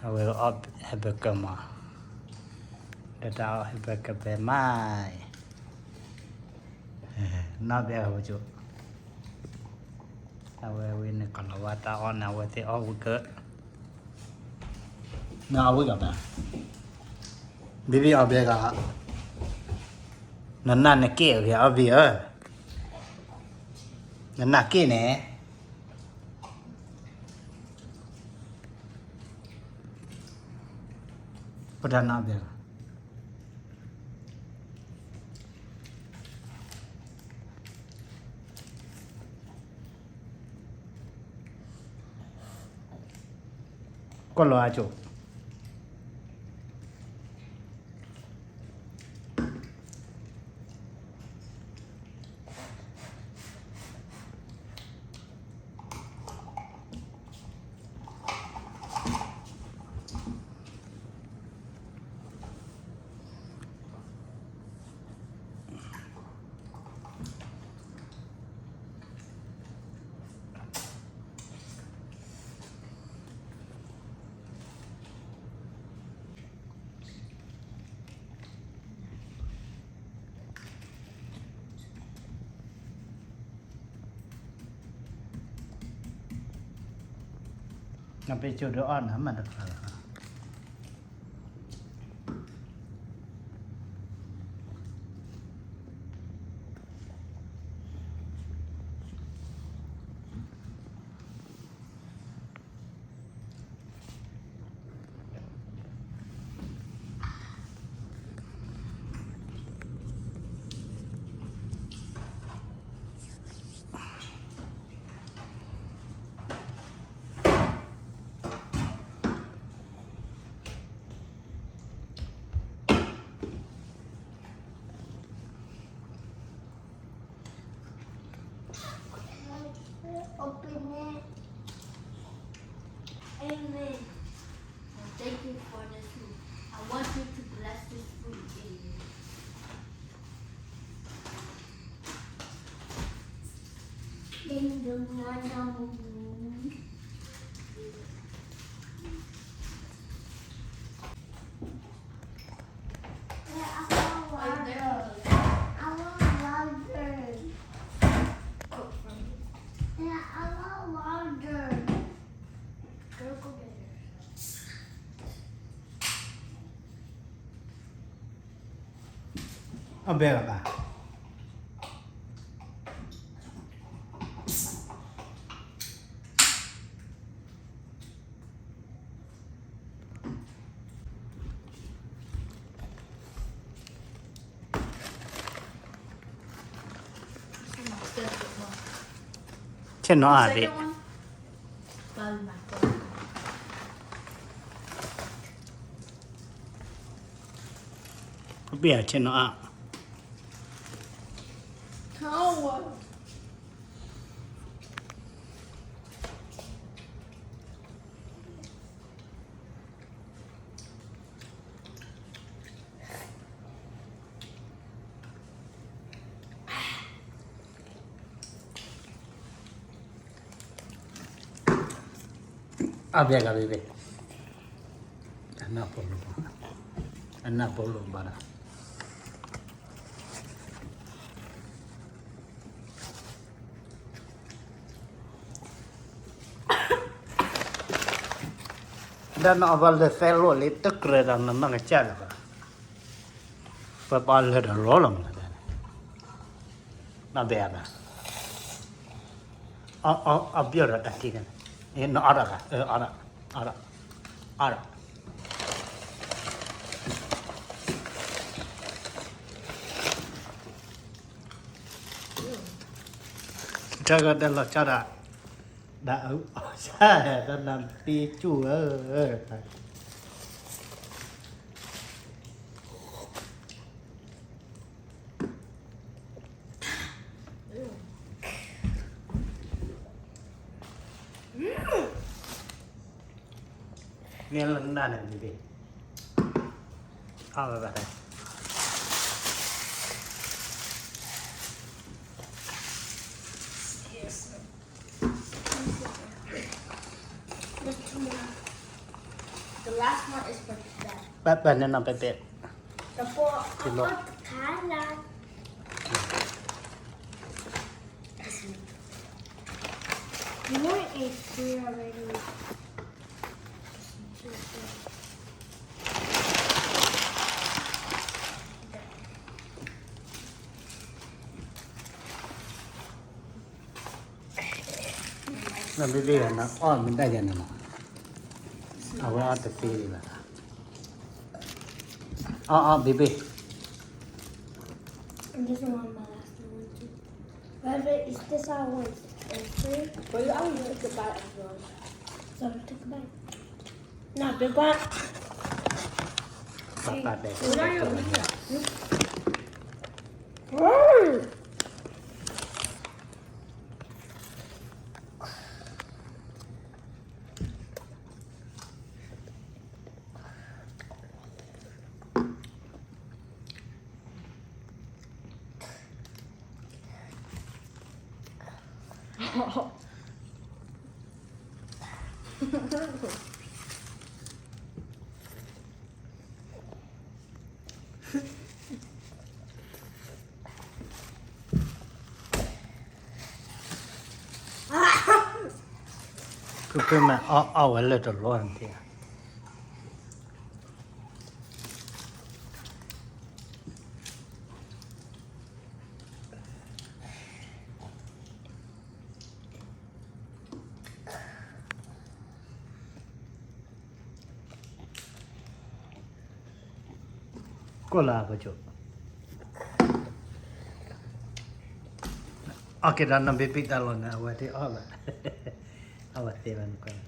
အဝဲအီၣ်ဟဲဘၢကၢမး, ဒီးတၢ်အီၣ်ဟဲဘၢကၢဖဲမးအံၤ, နီၢ်ဘဲဂၤဝဲကၠိ, အဝဲဝံၤန့ၣ် ကလီၤဝါတၢ်အီၣ်န့ၣ် အဝဲသ့ၣ်အီၣ်ဝံၤကၢ, နအီၣ်ဝံၤကၢဘၣ်, ဘံဘံအီၣ်ဘဲဂၤ, နနၢ်နက့ၣ်အဂ့ၤအီၣ်ဘံဧၢ, နနၢ်က့ၣ်န့ၣ် ဖိတၢ်နီၢ်ဘဲဂၤ, ကီၢ်လီၤအကၠိ, နပ့ၤကၠိဒုးအီၣ်နၤ မၤတဖျါလီၤ. အဘဲလီၤဘၣ်. ဆဲးနီၤအါဒ့ၣ်, ပ့ၢ်ဆဲးနီၤအါ. အဘဲကဘဲဘဲ, အနၢ်ပလိာ်, အနၢ်ပလိာ်ဘၣ်ဒီး, ဒီးနအီၣ်ဘၣ်လၢသဲလိာ်လံ တကြၢးဒီးနနီၢ်ကစၢ်လၢၤဘၣ်, ပပာ်လၢဒီးလီၤလီၤမး, နဘဲဘၣ်, အီၣ်အီၣ်အီၣ်ဘျီၣ်ဒီးတၢ်ခံန့ၣ်, နအီၣ်ဒီးဂၤ, အီၣ်ဒီး, အီၣ်ဒီး, အီၣ်ဒီး တၢ်ဂၤတလီၤကၢ်ဒၣ်, ဒၣ်အုၣ်အီၣ်ဆၣ်, တၢ်နၢ်သံကၠူၣ်ဧၢ, န့ၣ်လၢနၤန့ၣ်ဒ်, အါဝဲဘၣ်, ဒီး Last one is for that. ပၢ်ပၢ်န့ၣ်နီၤ ပဲပဲ The four. တလီၤ You want a three already. နဘ့ဘ့ၣ် နအီၣ်မ့ၢ်ဒၣ်ယၤန့ၣ်လီၤ. အဝဲအီၣ်တသ့ဒံးဘၣ်. အီၣ်အီၣ်ဘ့ဘ့ၣ်. And this one, my last one too. Rabbit, is this our one? And three? But you always take a bite of yours. So take a bite. No, big one. ပၢ်ပၢ်ပဲ Mm. ဖုဖုမ့ၢ်အီၣ်အီၣ်ဝဲလၢတလီၢ်န့ၣ် ကိၣ်လၢပကၠိ အီၣ်က့ၤဒီးနဘ့ဘ့ၣ်တၢ်လီၤန့ၣ် အဝဲသ့ၣ်အီၣ်ဘၣ်, အီၣ်ဘၣ်သ့ဘၣ်နကွၢ်